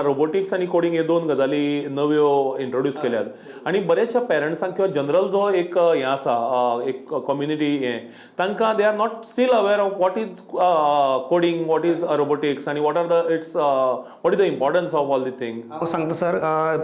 Robotics आनी coding हे दोन गजाली नव्यो इंट्रोड्यूस केल्यात आनी बऱ्याचशा पेरंट्सांक किंवा जनरल जो एक हें आसा, एक कम्युनिटी हें, तांकां they are not still aware of what is coding, what is robotics आनी what is the importance of all the thing. हांव सांगता सर,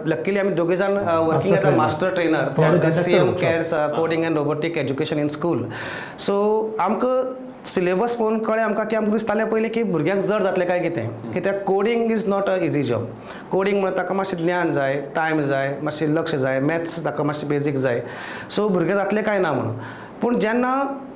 लकीली आमी दोगूय जाण working as a master trainer for CM CARES coding and robotic education in school. So आमकां syllabus पळोवन कळ्ळें आमकां की आमकां दिसतालें पयलीं की भुरग्यांक जड जातलें काय कितें, कित्याक coding is not a easy job. Coding म्हणल्यार ताका मातशें ज्ञान जाय, टायम जाय, मातशें लक्ष जाय, मॅथ्स ताका मातशें बेजीक जाय. सो भुरगे जातले काय ना म्हणून. पूण जेन्ना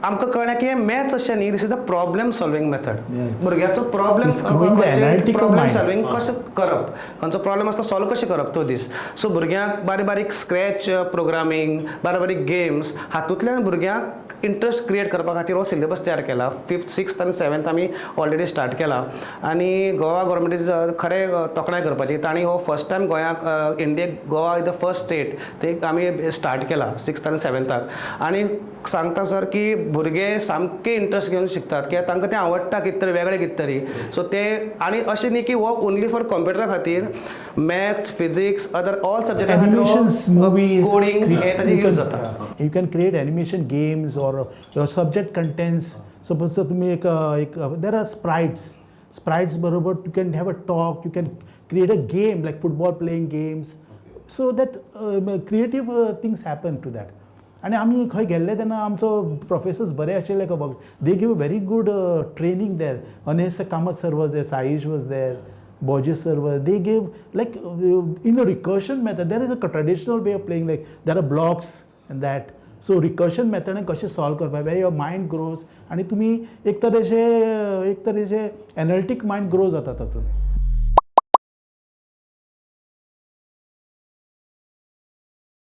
आमकां कळ्ळें की हें मॅथ्स अशें न्ही, this is a problem solving method. भुरग्याचो problem It's growing the analytical problem mind. Solving कशें करप, खंयचो प्रॉब्लेम आसता सॉल्व कशें करप तो दीस. सो भुरग्यांक बारीक बारीक स्क्रॅच प्रोग्रामींग, बारीक बारीक गेम्स हातूंतल्यान भुरग्यांक इंट्रस्ट क्रिएट करपा खातीर हो सिलेबस तयार केला. फिफ्थ, सिक्स्थ आनी सेवन्थ आमी ऑलरेडी स्टार्ट केला आनी गोवा गव्हर्मेंट खरें तोखणाय करपाची, तांणी हो फर्स्ट टायम गोंयाक, इंडियेक Goa is the first state ते आमी स्टार्ट केला सिक्स्थ आनी सेवन्थाक. आनी सांगता सर की भुरगे सामके इंट्रस्ट घेवन शिकतात, कित्याक तांकां तें आवडटा कितें तरी वेगळें कितें तरी. सो ते आनी अशें न्ही की हो ओनली फॉर कंप्युटरा खातीर, मॅथ्स, फिजिक्स, अदर ऑल सब्जेक्टा Animations, movies, coding हे ताजे you use can, जाता. You can create animation games or your subject contents. Suppose जर तुम्ही एक एक there are sprites, sprites बरोबर you can have a talk, you can create a game like football playing games, so that creative things happen to that. आनी आमी खंय गेल्ले तेन्ना आमचो प्रोफेसर्स बरे आशिल्ले खबर, they give a very good training there. Anesh Kamat sir was there, Saish was there, Borges sir was, they gave like in a recursion method. There is a traditional way of playing, like there are blocks and that. So recursion method कशें solve करपाक, where your mind grows आनी तुमी एक तरेचे एनालिटीक mind grow जाता तातूंत.